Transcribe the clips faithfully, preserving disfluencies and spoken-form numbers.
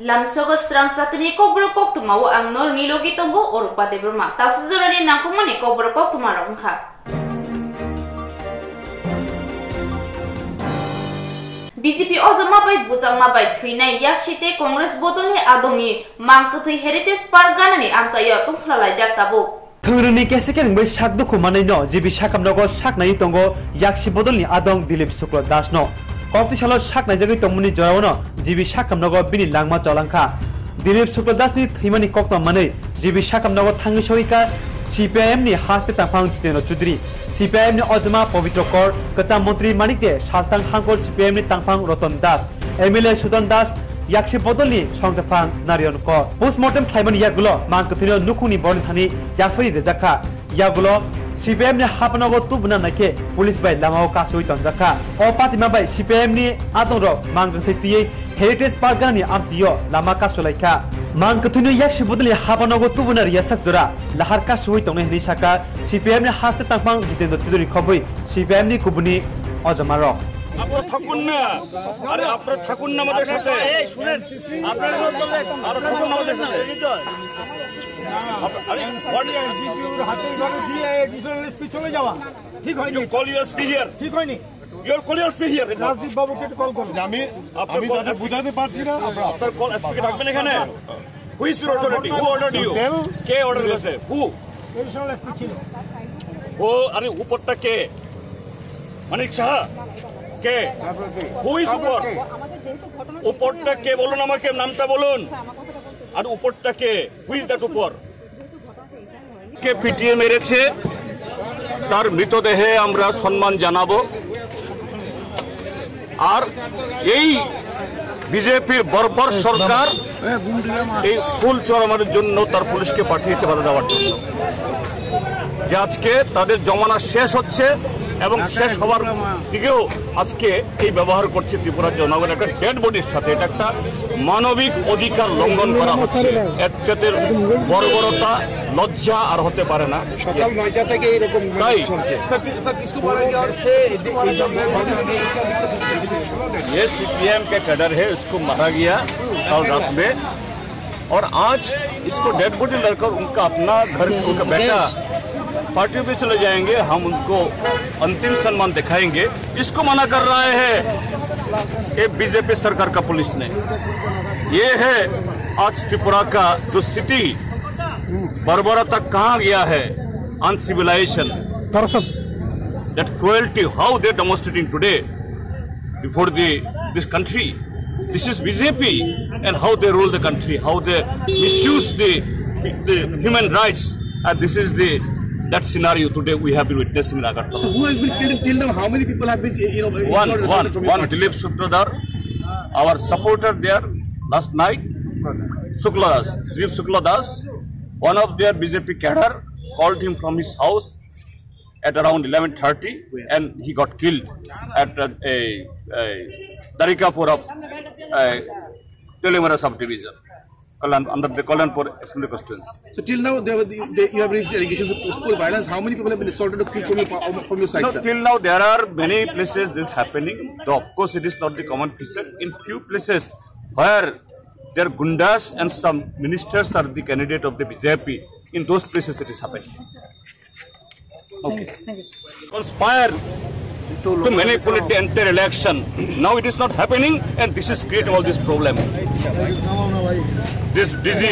Lamsogo srang satini kokborok koktwma o ang norokni logi tongo Orukba Debbarma. Tausujorani nangkukmani kokborok koktwma rok wngkha. B J P ojama bai bujakma bai thwinai yaksi tei Congress bodolni adongni mang kwthwi Heritage Park ganani amchaio tongphla laijak tabuk. Thwngrini kesekeng bai sak dukhu manwi no G B sakam nogo sak naiwi tongo yaksi bodolni adong Dilip Shukla Das no. Kokti salo sak naijagwi tongmani jorao no G B sakam nogo bini langma cholangkha. Dilip Shukla Das ni thwimani koktwma manwi G B sakam nogo thangwi soika C P I M ni haste tangphang Jitendra Chaudhary, C P I M ni ojama Pabitra Kar, kwcham montri Manik De, salthang hangkor C P I M ni tangphang Ratan Das, M L A Sudan Das, yaksi bodolni songjaphang Narayan Kar. Postmortem khlaimani yagulo mang kwthwino nukhungni borni thani yaphari rijak kha. Yagulo C P I M ni hapanogo tubuna naikhe police bai lamao kasui tonjak kha. O patima bai C P I M ni adongrok mang kwthwi twiwi Heritage Park ganani amtio lama kasulai kha. Mang kwthwino yaksi bodolni hapanogo tubuna riyasak jora lahar kasui tongnai hwnwi saka C P I M ni haste tangphang Jitendra Chaudhary khobwi C P I M ni kubuni ojamarok. আপনারা থাকুন না, আরে আপনারা থাকুন না আমাদের সাথে। এই শুনেন, আপনারা, আপনারা থাকুন না আমাদের সাথে। আপ-, আরে, what? এসডিপিওর হাতে এইভাবে দিয়ে অ্যাডিশনাল এসপি চলে যাওয়া ঠিক হয়নি। You call your S P here. ঠিক হয়নি। Your call your S P here. Rajdeep বাবুকে একটু কল করুন। আমি, আপনার আমি কল তাদের এসপি বুঝাতে পারছি না, আমরা আপনার কল এসপি কে ডাকবেন এখানে। Who is your authority? Who ordered you? Tell কে অর্ডার করেছে? Who? অ্যাডিশনাল এসপি ছিল। ও, আরে উপরটা কে? মানিক সাহা? কে? Who is উপর? উপরটা কে বলুন আমাকে, নামটা বলুন। আর উপরটা কে? Who is that উপর? কে পিটিয়ে মেরেছে, তার মৃতদেহে আমরা সম্মান জানাবো। আর এই বিজেপির বর্বর সরকার এই ফুল চুরি করার জন্য তার পুলিশকে পাঠিয়েছে বাধা দেওয়ার জন্য, যে আজকে তাদের জমানা শেষ হচ্ছে এবং শেষ হওয়ার দিকেও আজকে এই ব্যবহার করছে ত্রিপুরার জনগণ একটা ডেড বডির সাথে। এটা একটা মানবিক অধিকার লঙ্ঘন করা হচ্ছে। এর চাইতে বর্বরতা, লজ্জা আর হতে পারে না। সকাল নয়টা থেকে এরকম তাই? চলছে। ये सीपीएम का कैडर है, उसको मारा गया कल रात में। और आज इसको डेड बॉडी लड़कर उनका अपना घर, उनका बेटा पार्टी ऑफिस ले जाएंगे, हम उनको अंतिम सम्मान दिखाएंगे। इसको मना कर रहा है ये बीजेपी सरकार का पुलिस ने। ये है आज त्रिपुरा का जो स्थिति, बर्बरता कहाँ गया है, अनसिविलाइजेशन, दरअसल that cruelty, how they demonstrating today before the this country. This is B J P and how they rule the country, how they misuse the, the human rights. And this is the that scenario today we have been witnessing in Agartala. So who has been killed till now? How many people have been, you know, one, injured or one, from your one party? Dilip Sutradhar, our supporter there last night, Shukla Das, Dilip Shukla Das, one of their B J P cadre called him from his house at around eleven thirty, and he got killed at a, a, a Darikapur of, uh, Teliamura subdivision, Kalyan, under the Kalyanpur Assembly Constituency. So till now, they, were- they, you have raised allegations of school violence. How many people have been assaulted or killed from your, pa- from your side, No, sir? Till now there are many places this happening. Though of course it is not the common feature. In few places where their gundas and some ministers are the candidate of the B J P, in those places it is happening. Okay. Conspire to manipulate the entire election. Now it is not happening, and this is creating all this problem. This D G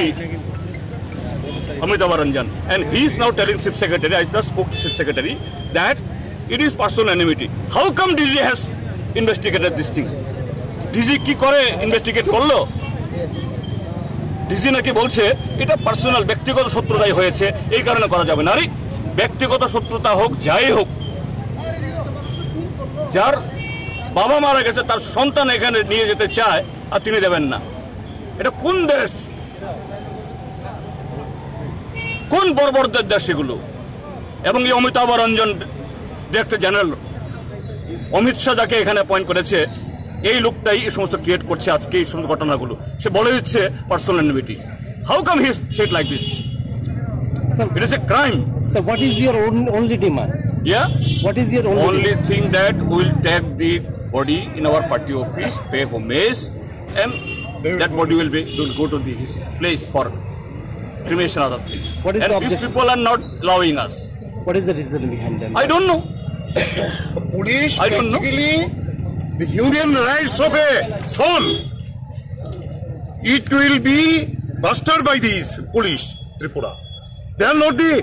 Amitabh Ranjan, and he is now telling Chief Secretary, I just spoke to Chief Secretary, that it is personal enmity. How come D G has investigated this thing? D G কি করে ইনভেস্টিগেট করলো? ডিজি নাকি বলছে এটা পার্সোনাল, ব্যক্তিগত শত্রুতাই হয়েছে, এই কারণে করা যাবে না। আরে, ব্যক্তিগত শত্রুতা হোক, যাই হোক, যার বাবা মারা গেছে, তার সন্তান এখানে নিয়ে যেতে চায় আর তিনি দেবেন না, এটা কোন দেশ? কোন বর্বরদের দেশ এগুলো? এবং এই অমিতাভ রঞ্জন, ডিরেক্টর জেনারেল, অমিত শাহ যাকে এখানে অ্যাপয়েন্ট করেছে, এই লোকটাই এই সমস্ত ক্রিয়েট করছে আজকে এই সমস্ত ঘটনাগুলো। সে বলে দিচ্ছে personal enmity. How come he said like this? Sir, it is a crime. Sir, what is your on- only demand? Yeah? What is your only Only demand? Thing that we'll take the body in our party office, pay homage, and That body will be, will go to the, his place for cremation, other things. What is And the these objection? People are not allowing us. What is the reason behind them? I don't know. Police I don't know. Practically the human rights of a son. It will be mastered by these police, Tripura. They are not the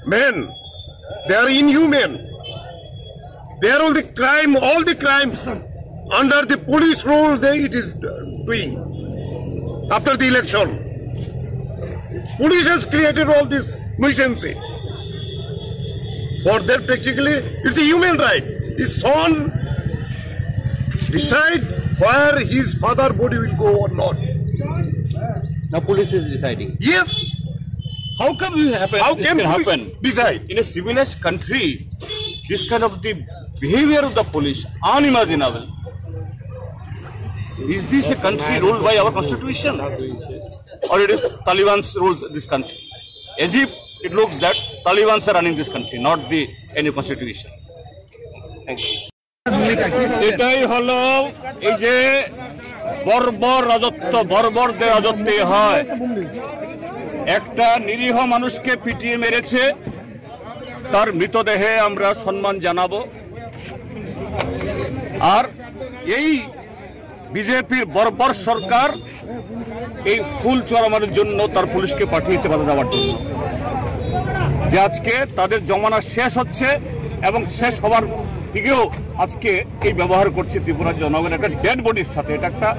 men. They are inhuman. They are all the crime, all the crimes under the police rule they it is doing after the election. Police has created all this nuisance. For that, practically, it's a human right. The son decide where his father body will go or not. Now police is deciding. Yes. How come this happen? How can this can police happen? Decide? In a civilized country, this kind of the behavior of the police, unimaginable. Is this a country ruled by our constitution? Or it is Taliban's rules this country? As if it looks that Talibans are running this country, not the any constitution. Thank you. এটাই হলো এই যে বর্বর রাজত্ব, বর্বরদের রাজত্ব হয়। একটা নিরীহ মানুষকে পিটিয়ে মেরেছে, তার মৃতদেহে আমরা সম্মান জানাবো। আর এই বিজেপির বর্বর সরকার এই ফুল চড়ানোর জন্য তার পুলিশকে পাঠিয়েছে বাধা দেওয়ার জন্য, যে আজকে তাদের জমানা শেষ হচ্ছে এবং শেষ হওয়ার দিকেও আজকে এই ব্যবহার করছে ত্রিপুরার জনগণ একটা ডেড বডির সাথে। এটা একটা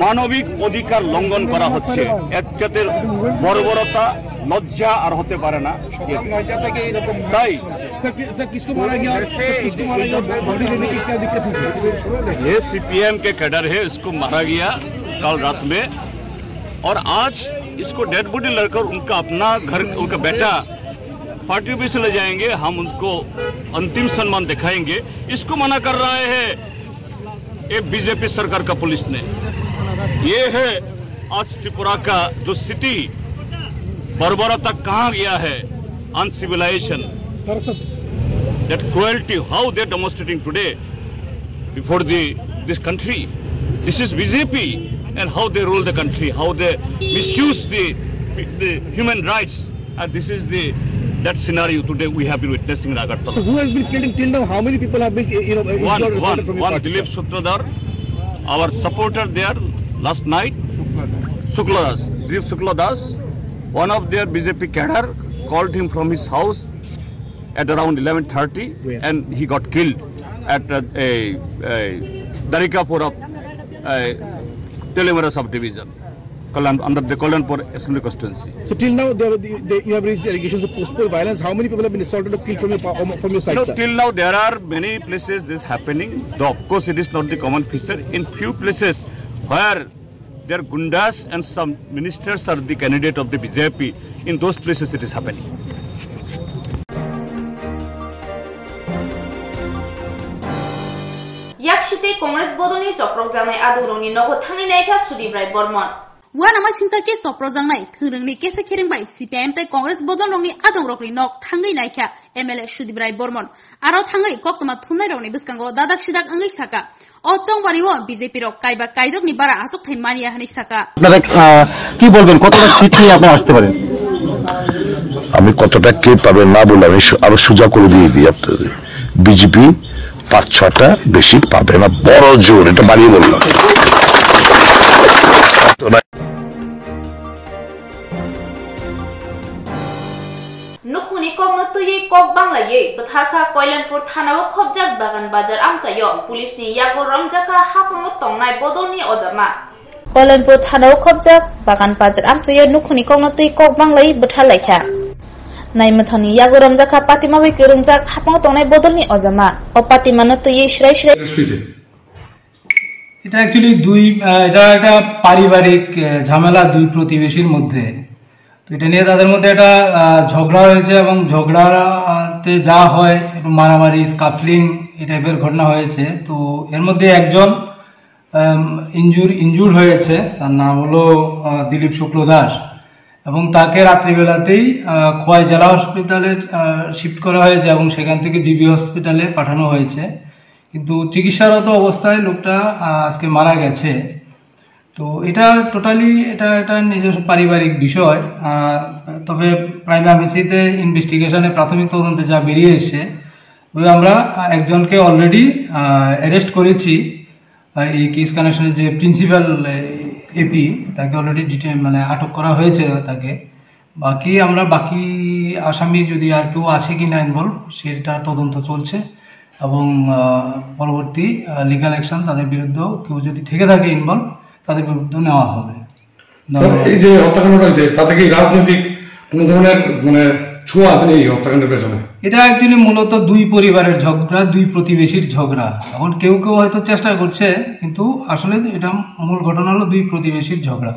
মানবিক অধিকার লঙ্ঘন করা হচ্ছে। এর চাইতে বর্বরতা, লজ্জা আর হতে পারে না। তাই सर, कि-, सर, किसको मारा गया? सर, किसको मारा गया? बॉडी लेने की क्या दिक्कत है, सर? ये सीपीएम के कैडर है, इसको मारा गया कल रात में, और आज इसको डेड बॉडी लड़कर उनका अपना घर, उनका बेटा पार्टी ऑफिस ले जाएंगे, हम उनको अंतिम सम्मान दिखाएंगे। इसको मना कर रहा है ये बीजेपी सरकार का पुलिस ने। ये है आज त्रिपुरा का जो स्थिति, बर्बरता कहाँ गया है, अनसिविलाइजेशन, that cruelty, how they are demonstrating today before the this country. This is BJP and how they rule the country, how they misuse the the human rights. And this is the that scenario today we have been witnessing in Agartala. So who has been killed till now? How many people have been, you know, injured or one, resulted from your one, party, Dilip sir? Sutradhar, our supporter there last night, Shukla Das, Dilip Shukla Das, one of their B J P cadre called him from his house at around eleven thirty, yeah, and he got killed at a, a, a Darikapur of, uh, Teliamura subdivision. Kalyan, under the Kalyanpur Assembly Constituency. So till now, they, they, they, you have raised the allegations of post-poll violence. How many people have been assaulted or killed from your pa-, um, from your side, no, sir? Till now, there are many places this happening. Though, of course, it is not the common feature. In few places where their gundas and some ministers are the candidate of the B J P, in those places it is happening. Yaksite Congress bodolni choprokjaknai adongrokni nogo thangwi naikha Sudip Rai Bormon. Uanama singcha khe choprokjaknai thwngrwngni kesa khereng bai C P I M tei Congress bodolrokni adongrokni nok thangwi naikha M L A Sudip Rai Bormon. Aro thangwi koktwma thumnairokni bwskango dadak sidak wngwi saka, o chongbario B J P rok kaiba kaidokni bara achukthai manya hwnwi saka. আপনারা, আহ, কি বলবেন, কতটা সিট নিয়ে আপনারা আসতে পারেন? আমি কতটা কে পাবে না বলে আমি সু-, আরো সোজা করে দিয়ে দিই আপনাদের। বিজেপি পাঁচ ছটা বেশি পাবে না, বড় জোর, এটা বাড়িয়ে বললাম। Nukhungni kokno twiwi kok banglaiwi bwtharkha Koilanpur thanao khobjak Bagan Bazar amchaio. Police ni yago romjakha haphango tongnai bodolni ojama. Koilanpur thanao khobjak Bagan Bazar amchaio nukhungni kokno twi kok banglaiwi bwtharlaikha. Naimwthangni yago romjakha patimawi kwrwngjak haphango tongnai bodolni ojama. O patimano twiwi srai srai. এটা অ্যাকচুয়ালি দুই, আহ, এটা একটা পারিবারিক, আহ, ঝামেলা দুই প্রতিবেশীর মধ্যে। তো এটা নিয়ে তাদের মধ্যে একটা, আহ, ঝগড়া হয়েছে এবং ঝগড়াতে যা হয় একটু মারামারি, স্কাফলিং, এই টাইপের ঘটনা হয়েছে। তো এর মধ্যে একজন, আম, ইনজুর, ইনজুর হয়েছে, তার নাম হলো, আহ, দিলীপ শুক্ল দাস এবং তাকে রাত্রিবেলাতেই, আহ, খোয়াই জেলা হসপিটালে, আহ, শিফট করা হয়েছে এবং সেখান থেকে জিবি হসপিটালে পাঠানো হয়েছে। কিন্তু চিকিৎসারত অবস্থায় লোকটা, আহ, আজকে মারা গেছে। তো এটা টোটালি এটা একটা নিজস্ব পারিবারিক বিষয়। আহ, তবে প্রাইমা ফেসিতে ইনভেস্টিগেশনে প্রাথমিক তদন্তে যা বেরিয়ে এসছে, তবে আমরা আহ, একজনকে অলরেডি অ্যারেস্ট করেছি। আহ, এই কেস কানেকশনের যে প্রিন্সিপাল এপি, তাকে অলরেডি ডিটেন মানে আটক করা হয়েছে তাকে। বাকি আমরা বাকি আসামি যদি আর কেউ আছে কিনা ইনভলভ, সেটা তদন্ত চলছে। এবং আহ, পরবর্তী লিগাল অ্যাকশন তাদের বিরুদ্ধেও কেউ যদি থেকে থাকে ইনভলভ, তাদের বিরুদ্ধে নেওয়া হবে। স্যার, এই যে হত্যাকাণ্ডটা হয়েছে, তাতে কি রাজনৈতিক কোনো ধরনের মানে ছোঁয়া আছে এই হত্যাকাণ্ডের পেছনে? এটা অ্যাকচুয়ালি মূলত দুই পরিবারের ঝগড়া, দুই প্রতিবেশীর ঝগড়া। এখন কেউ কেউ হয়তো চেষ্টা করছে, কিন্তু আসলে এটা মূল ঘটনা হলো দুই প্রতিবেশীর ঝগড়া।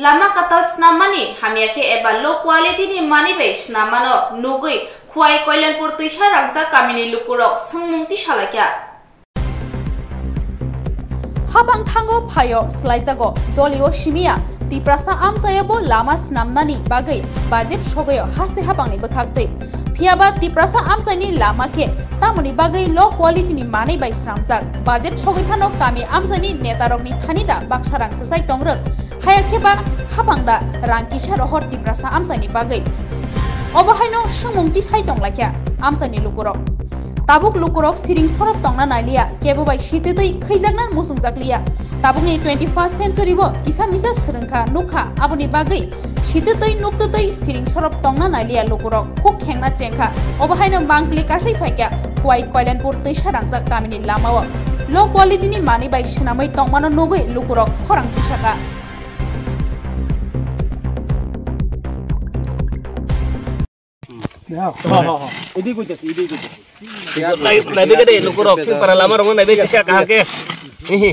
Lama kwtal snammani hamya khe eba low quality ni manwi bai snammano nugwi Khwai Koilanpur twisa rangjak kamini lukurok swngmung tisalaikha. Hapang thango phaio swlaijago, dolio simiya, Tiprasa amchayabo lama snamnani bagwi budget sogoyo haste hapangni bwkhak twi. Phiyaba Tiprasa amchaini lama khe tamoni bagwi low quality ni manwi bai swnamjak. Budget sogwi phano kami amchaini netarokni thani da baksa rang kwchai tongrwk. Haya khe ba hapang da rang kisa rohor Tiprasa amchaini bagwi. Obo haino swngmung tisai tonglaikha amchaini lukurok. Tabuk lukurok siring sorop tongna nailiya, kebo bai sititwi khwijakna muchungjakliya. Tabukni twenty-first century bo kisa misa swrwngkha nukha, aboni bagwi sititwi nuktwtwi siring sorop tongna nailiya lukurok khuk khengna chengkha. Obo haino mangpili kasai phaikha Khwai Koilanpur twisa rangjak kamini lamao. Low quality ni manwi bai swnamwi tongmano nugwi lukurok khorang tisakha. Nai-, naibe gede lukurok sing para lama rokno naibe kisa kahar khe. Hihi.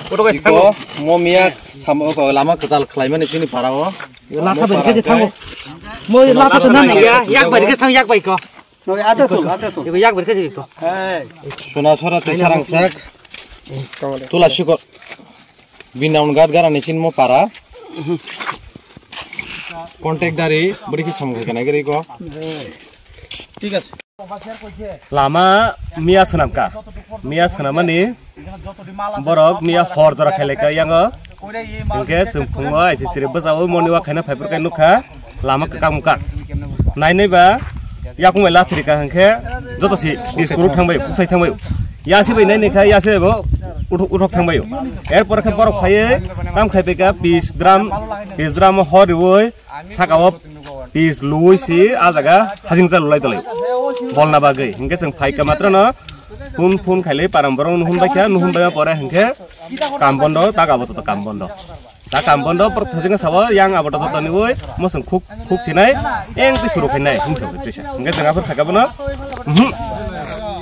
Koto guys thango. Mo miya samo ko lama kwtal khlaimani chini para o. Lata bai khe thango. Mo lata to nan ya, yak bai khe thang yak bai ko. Iko yak berkhe jiko. Suna sora tei sarang sak. Tula siko. Binaun gat garani sinmo para. Contact dari beri ki samung kena gari ko. Lama miya swnamkha. Miya swnamani Borok miya hor jora khailai ka yango. Hingke chwng phungo aisi siri bwsao morning walk khaina phaiphuru kai nukha. Lama kwkang mukha. Nainai ba yakung bai lathri ka hingke joto si diskur thangbai, kusai thangbai. Yasi bai nainai kha, yasi bai bo uthok, uthok thangbai. Erpor khe borok phaiye tam khai peka pis drum, pis drum hor riwoi. Saka o pis lui si a jaga hajing cha lulai tolai. Bolna bagwi. Hingke chwng phaika matrano Phone phone khailai param borok nuhun bai kha, nuhun bai pore hinkhe kam bondo, tak abo to kam bondo. Ta kam bondo, por thajing sabo yang abo to toni oi, mosong khuk khuk sinai, eng ti suru khainai, hung sabo tisa. Hinkhe jeng aphar saka bono, mhm.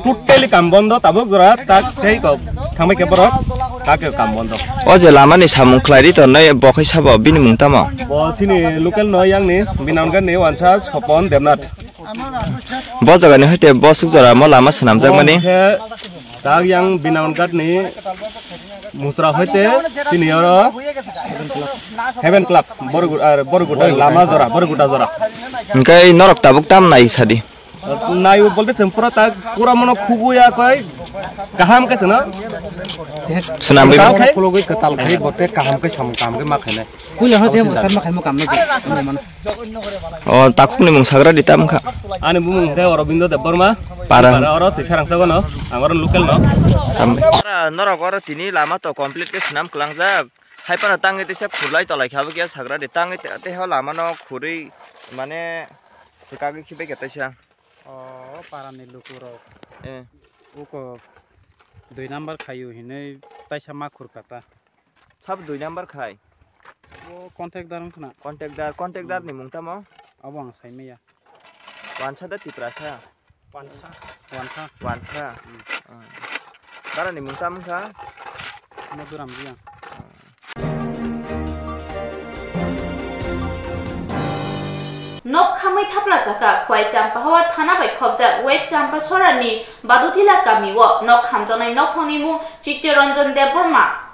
Totally kam bondo, tabuk jora, tak tei ko, thangbai khe borok, tak kam bondo. O je lama ni samung khlai ri to, nai bo khai sabo, bini mung tamo? Bo chini local no yang ni, Binangarh ni wansa Sopon Debnath. Bo jaga ni hoite bo suk jora mo lama swnamjak mani. Bo khe tak yang Binangarh ni musra hoite chini oro Heaven Club, Borugu-, ar, Boruguta lama jora, Boruguta jora. Hinkhe norok tabuk tam nai sadi? Nai bolte chwng pura tak pura mono khubuya koi kaham khe chwngno. Swnamwi kaham khe? Khulugwi kwtal khai bote kaham khe samung kaham khe ma khainai. Puila hwnkhe bwskango khaimo kam nai khe, ano mano. O, takhukni mung sagra di tam kha. Ani bumung khe Aurobindo Debbarma. Para. Para oro tisa rangsa gono, ang oro local no. Tam. Para norok oro tini lama to complete khe swnam kwlangjak. Hai phano tangwi tisa khurlai tolai kha, bo khe sagra di. Tangwi te, te ho lama no khurwi mane swkagwi khibai khe taisa. O, para ni lukurok. Eh. Uko dui number khayu hinwi taisa ma khur kha ta. Sabo dui number khai? O contact dar wngkha na? Contact dar, contact dar ni mung tamo? Abo ang sai maya. Wansa da Tiprasa? Wansa. Wansa. Wansa? Hmm. Ah. Bara ni mung tamo wngkha? Madhuram Reang. Nok khamwi thapla chakha, Khwai Champahawar thana bai khopjak West Champachorani Badutila kamio nok khamjaknai nokphangni mung Chittoranjan Debbarma.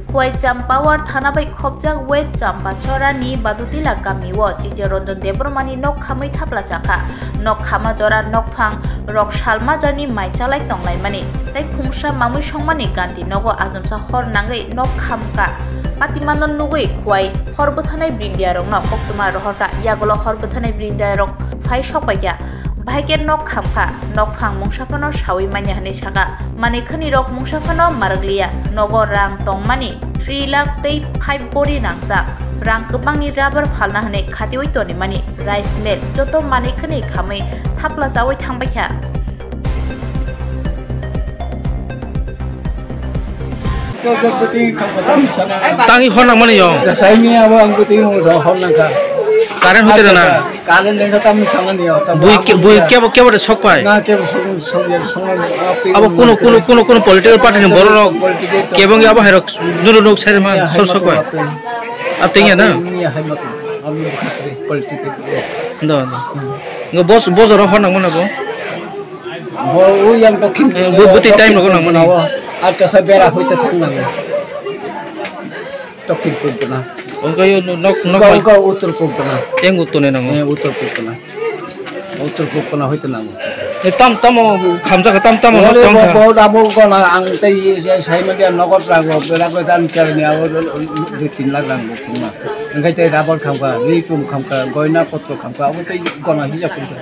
Khwai Champawar thana bai khopjak West Champachorani Badutila kamio Chittoranjan Debbarmani nok khamwi thapla chakha. Nok khama jora nokphang rok salma jarni mai chalai tonglaimani tei khungsa mamwi songmani ganti nogo ajumsa hor nangwi nok khamkha. Patimano nugwi Khwai hor bwthanai brindia rokno koktwma rohorkha, yagulo hor bwthanai brindia rok phai sokpaikha. Bahai khe nok khamkha, nokphang mungsa phano saui manya hwnwi sakha. Manwi khwnwi rok mungsa phano marwkliya. Nogo rang tongmani three lakh tei five bori rangchak. Rang kwbangni rubber phalna hwnwi khatiui tonimani rice mill joto manwi khwnwi khamwi thapla chaui thangbaikha. Tangwi hor nangmani yo. Saimi abo ang bwtwi hor nangkha. Current hote na? Current lengkha tamni sanani yo. Bui ke, bui kebo, kebo de sok pai? Na, kebo sok, sok, sok, abo kuno, kuno, kuno, kuno political party ni borok rok political to kebo ngi abo hairok nuru nuk sari ma ya, sor sok pai? Apni ya na? Apni ya, hai matu. Apni bukhari political. Do, do. Ngo bos, bos oro hor nangmani bo? Bo, o yang dokhin. Eh, bu-, buti time rogo nangmani. Ar kasa bera hoite thang nango. Dokhin purkona. Ongka yo nok, nok. Ongka, ongka uttor purkona. Yang uttor ni nango. Eh, uttor purkona. Uttor purkona hoite nango. Eh, tam, tamo khamjak, tam, tamo ore nosto bo, wngkha. Bo, abo gona ang tei sai manya nogot rago, bera bera tam char ni abo dui tin lakh rang bo khumna. Engkai tei rubber khamkha, ri chum khamkha, goina potro khamkha, abo tei gona hijab khumkha.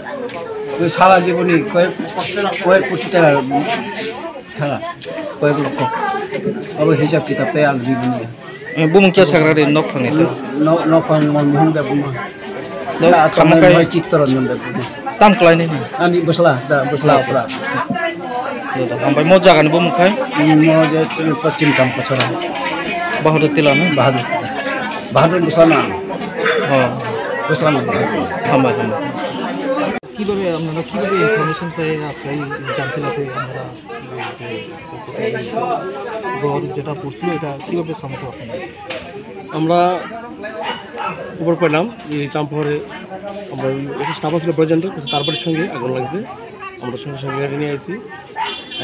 Sara jiboni koyek, koyek koti taka thanga, koyek lokho. Abo hisab kitab tei ang ribini. Eh, bumung khe sagra de nok phangni to? No, nok phang mon mohon de buma. Khamkai. Chittoranjan de buma. Tam klai ni? Ani bwsla, da bwsla opra. Hambai mo jaga ni bumung khai? Mo je Paschim Champachora. Bahadur Tila na? Bahadur. Bahadur bwsla na. Oh. Bwsla na. Hambai, hambai. কিভাবে আপনারা কিভাবে ইনফরমেশন পেয়ে আজকে এই জানতে পারতে আপনারা এই যে গড় যেটা পড়ছিল এটা কিভাবে সম্মত আছেন? আমরা খবর পেলাম এই চাম্পাহারে আমরা একটা স্টাফ ছিল ব্রজেন্দ্র, তার বাড়ির সঙ্গে আগুন লাগছে। আমরা সঙ্গে সঙ্গে গাড়ি নিয়ে আইছি,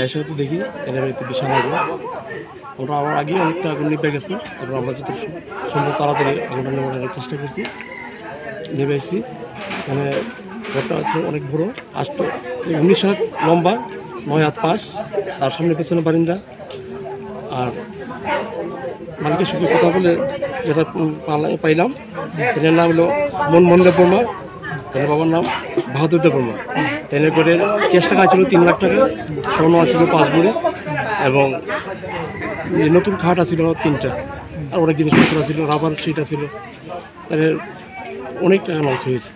এসে তো দেখি এদের বাড়িতে বিশাল আগুন। আমরা আমার আগেই অনেকটা আগুন নিভে গেছে, তারপর আমরা যত সম্ভব তাড়াতাড়ি আগুনটা নেভানোর চেষ্টা করছি, নেভে এসেছি। মানে ঘরটা আসলে অনেক বড়, আষ্ট, এই উনিশ হাত লম্বা, নয় হাত পাশ, তার সামনে পেছনে বারিন্দা। আর মালিকের সঙ্গে কথা বলে যেটা পালা-, পাইলাম, এটার নাম হলো মনমোহন দেব বর্মা, তার বাবার নাম বাহাদুর দেব বর্মা। তাই করে ক্যাশ টাকা ছিল তিন লাখ টাকা, স্বর্ণ আছিল পাঁচ ভরি এবং এই নতুন খাট আছিল তিনটা, আর অনেক জিনিসপত্র আছিল, রাবার শিট আছিল, তাহলে অনেক টাকা লস হয়েছে।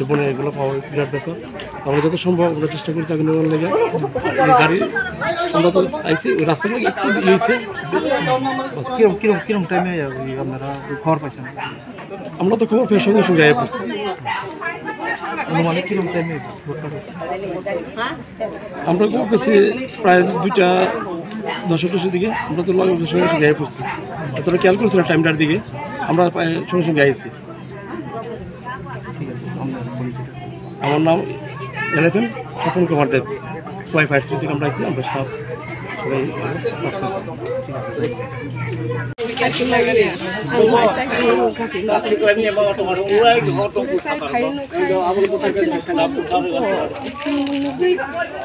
বনে এগুলো পাওয়া বিরাট ব্যাপার। আমরা যত সম্ভব আমরা চেষ্টা করি চাকরি নেওয়ার লেগে। এই গাড়ি আমরা তো আইছি, ওই রাস্তা থেকে একটু ইয়ে হয়েছে। কিরম কিরম কিরম টাইমে আপনারা খবর পাইছেন? আমরা তো খবর পেয়ে সঙ্গে সঙ্গে আইয়া পড়ছি। অনুমানিক কিরম টাইমে ঘটনা ঘটছে? আমরা খবর পেয়েছি প্রায় দুইটা দশ দশের দিকে। আমরা তো লগে সঙ্গে সঙ্গে আইয়া পড়ছি। এতটা খেয়াল করছি না টাইমটার দিকে। আমরা প্রায় সঙ্গে সঙ্গে আইছি। ঠিক আছে, আপনার পরিচয়? আমার নাম এলএফএম স্বপন কুমার দেব। ওয়াই ফায়ার সার্ভিস থেকে আমরা আছি, আমরা সব সবাই কাজ করছি। ঠিক আছে, thank you। Ang mai sai phai nukha khe nukha. Ang sai phai nukha khe nukha.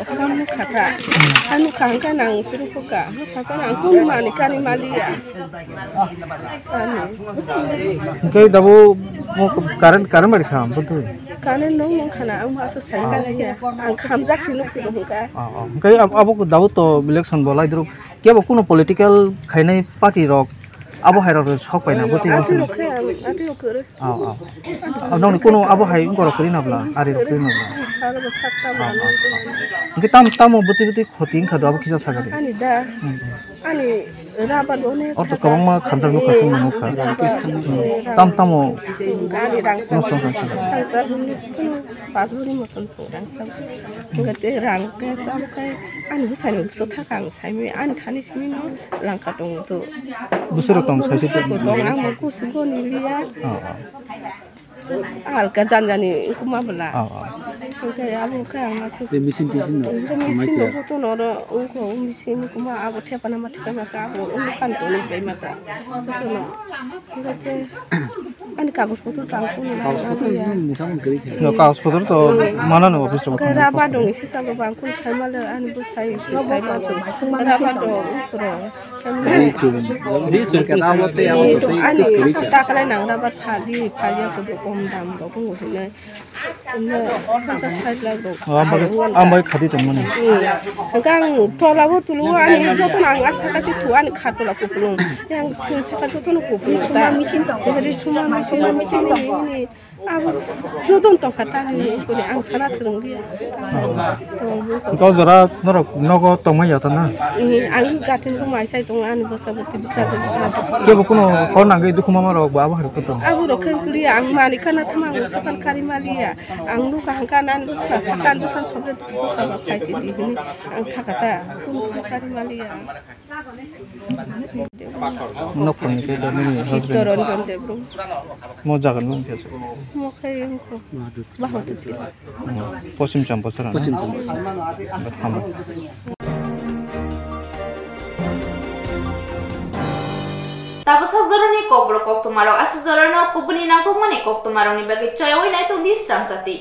Phone nukha kha. Ang nukha hwnkhe nang chwrwngkha. Nukha khe nang tong mani kani maliya. Ani. Hwnkhe dabo mo current, current bai kha, bwtwi? Current nung nung khana, ang ma asa sai maliya. Ang khamjak si nuk si nung kha. Oh, oh. Hwnkhe ab-, abo dabo to election bo lai duru. Kebo kuno political khainai party rok abo hai rok sok paina bwtwi. Ati rok khe, ati rok khe. Oh, oh. Nokni kuno abo hai wngkorok kwrwi nabla, ari rok kwrwi nabla. Sar bo sak tam. Oh, oh, oh. Hwnkhe tam, tamo bwtwi bwtwi khoti wngkha do abo kisa sakha di. Ani da. Hmm, hmm. Ani rabar bo onek. Ortho kwbangma khamjak nukha, chwng nukha. Hmm. Tam tamo. Ani rang sa. Nosto wngkha. Rang sa bumni tuno pas buri moton thung rang sa. Hwnkhe te rang khe sa bo khai ani bwsai no bwswk thaka ang sai mi ani thani simi no langka tongo to. Bwswk rok tong sai se. Bwswk bo tong ang bo kusu ko ni liya. Oh, oh. Alka janjani kuma bela. Oh, oh. Hwnkhe abo khe ang aswk. Tei machine tisin no. Hwnkhe machine no joto no oro wngkho, machine kuma abo thepana ma thepana ka abo wngkha kan toni bai mata. Joto no. Hwnkhe te ani kagoj potro tang kuno na. Kagoj potro ni mungsa mung kwrwi khe. No, kagoj potro to mana no office rok. Hwnkhe raba dong hisab bo ang kun sai ma le ani bo sai sai ma. Raba dong kuro. Ri chum. Ri chum khe abo tei abo tei. Ani takalai nang raba phali phali ya ko om dam rok wng hinai. Ino phansa side la rok. Oh, ang bai, ang bai khati tongmani. Hmm. Hwnkhe ang tola bo tulu ani joto no ang asa kasi thu ani kha tola kupulung. Yang sing saka joto no kupulung ta. Jadi suma machine, machine ni, ni. Abo joto no tongkha ta ni kuni ang sana swrwng liya. Tong. Kau jora norok nogo tongmai ya ta na? Hmm, ang gatin ko mai sai tong ani bwsa bwtwi bwkra bwkra. Kebo kuno hor nangwi dukhu mama rok bo abo hai rok tong. Abo rok khe kuli ang mani kana thama ang sapan kari maliya. Ang nukha hangka nan bwsa kan bwsa sobre ko baba phai si di hini ang thaka ta kun kun kari maliya. Nok phang ni ke nini husband. Chittaranjan Debbarma. Mo jagan mo khe. Mo khe ko. Bahut ti. Posim Champachara. Posim Champachara. Hambai. Tabuk sak jorani kokborok koktwmarok, aswk jorano kubuni nangkukmani koktwmarokni bagwi choyawi naitok di sramsati.